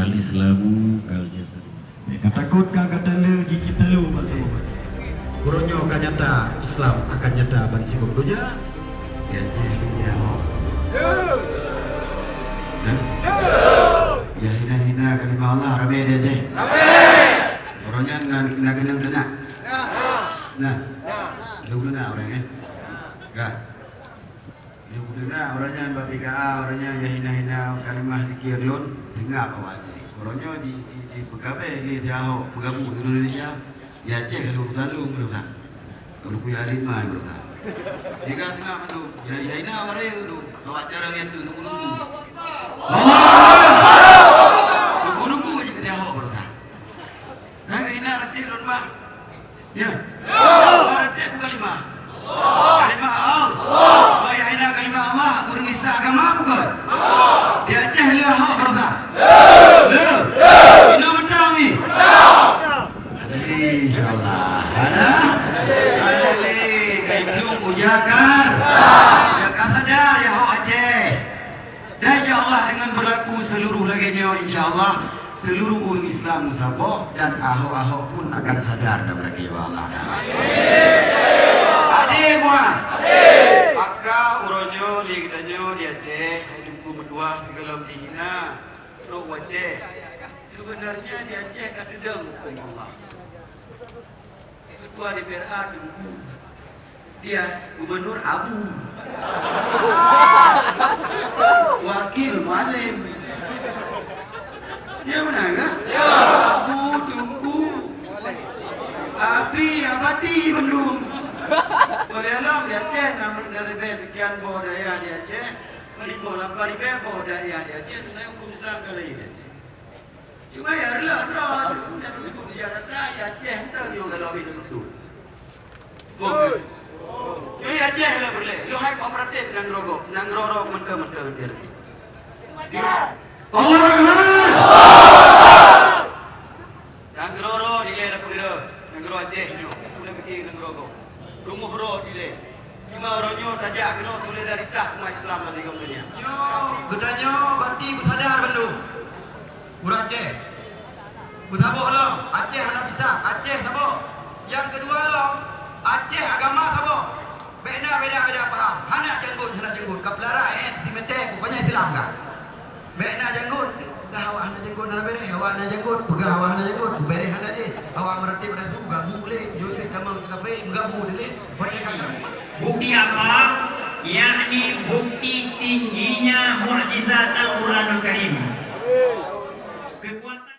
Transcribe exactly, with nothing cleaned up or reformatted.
Al-Islamu kal jasad. Ka takot ka gata le jicit talu bak saboh-saboh. Uroe nyoe ka nyata Islam akan nyata ban sibong donya. Ya, ya, ya. Ya hina-hina kalimah Allah ramé deh, Ceh. Uroe nyan na, na keunong teunak. Nah. Lu kena orang, eh. Ka. Nyang peudeungoe ureueng nyan bak B K A, ureueng nyan ya hina-hina kalimah zikir lôn, seungab awak Aceh. Uroe nyoe di, di, di P K B lé si Ahok beugabung ngon Indonesia, di Aceh ka urusan lôn, urusan. Ka lôn kuya lima urusan. Di ka seungab mandum, ya, ya hina awak rayeuk tu, awak cara ngieng tu nunggu-nunggu. Allahu Akbar! Nunggu-nunggu je keu si Ahok urusan. Hai, hina reuteh lôn, bah. Ya. Bah reuteh bukan kalimah. Kalimah Allah. Soe nyang hina kalimah Allah, ureueng nisa agama bukan? Di Aceh le Ahok baroesa? Le. Inoe mantong nyoe. Insya Allah. Ada? Ada le. Kai belum ujar kan? Ya, ka sadar ya Ahok Aceh. Dan insya Allah dengan berlaku seluruh lagée nyoe, insya Allah seluruh ureueng Islam meusaboh dan Ahok-Ahok pun akan sadar dan meulakée bak Allah Taala. Adé, Muaz. Maka uroe nyoe lé geutanyoe di Aceh, hai Teungku meutuah sigohlom dihina, trok u Aceh. Sebenarnya di Aceh ka teudong huköm Allah. Ketua D P R A Teungku. Dia Gubernur Abu. Wakil Mualem. Ya beuna kan? Abu Teungku. Abi Abati bandum. Oleh alam di Aceh, enam ribée sekian boh dayah di Aceh, paling boh lapan ribée boh dayah di Aceh, sebenarnya hukum Islam ka lain di Aceh. Cuma ya rela droe tu, dan ikut di Jakarta, ya Aceh entah yang kalau habis betul. Fokus. Yo ya Aceh lah berleh. Lo hai kooperatif nanggroe go, nanggroe ro mentang-mentang dia lagi. Dia. Allahu Akbar. Nanggroe ro di leh dah pergi dah. Nanggroe Aceh nyoe. Udah pergi nanggroe go. Rumoh ro di leh. Cuma uroe nyoe tajak keunoe solidaritas umat Islam lam sigom donya. Nyoe geutanyoe bati beusadar bandum. Ureueng Aceh. Beusaboh lom, Aceh hana pisah, Aceh saboh. Nyang keudua lom, Aceh agama saboh. Bék na beda-beda paham. Hana janggot, hana janggot. Ka peulara, eh, si Mete, pokoknya Islam ka. Bék na janggot, peugah awak hana janggot hana beureh, awak na janggot, peugah awak hana janggot, beureh hana jih. Awak meureuti beudasu, gabu lé, jujur tamong kafé, meugabu lé, watée ka gabu. Bukti apa? Yakni bukti tingginya mukjizat Al-Quranul Karim. Kekuatan